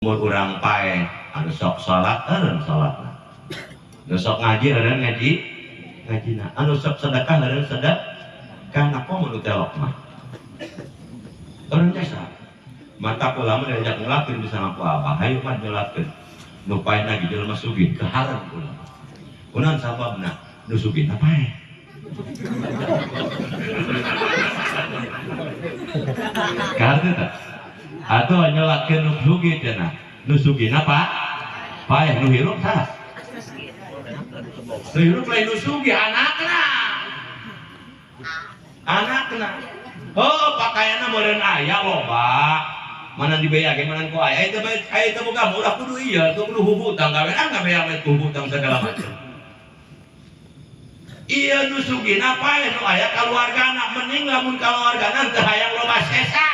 Mun urang paeh, anu sok salat eureun salatna, nu sok ngaji eureun ngaji ngajina, anu sok sedekah eureun sedekah. Komo nu telok mah eureun jasa. Mata kula mah diajak nyolakeun bisa ngaku abah, hayu mah nyolakeun nu paehna ge jelema sugih, kahareun kula. Kunaon sababna? Nu sugihna paeh. Kaharti teh atuh nyolakeun nu sugih cenah, nu sugihna pak paeh, nu hirup saha? Nu hirup lain nu sugih, anakna, anakna. Oh, pakaianna meureun aya loba, mana dibeya ge mana ku aya itu bae, aya teu boga ulah kudu ieu tuh kudu hubutang gawe, ah ngabeya we ku hubutang segala macam. Ieu nu sugihna paeh, nu aya kaluargana. Mending lamun kaluargana teu hayang loba sesa.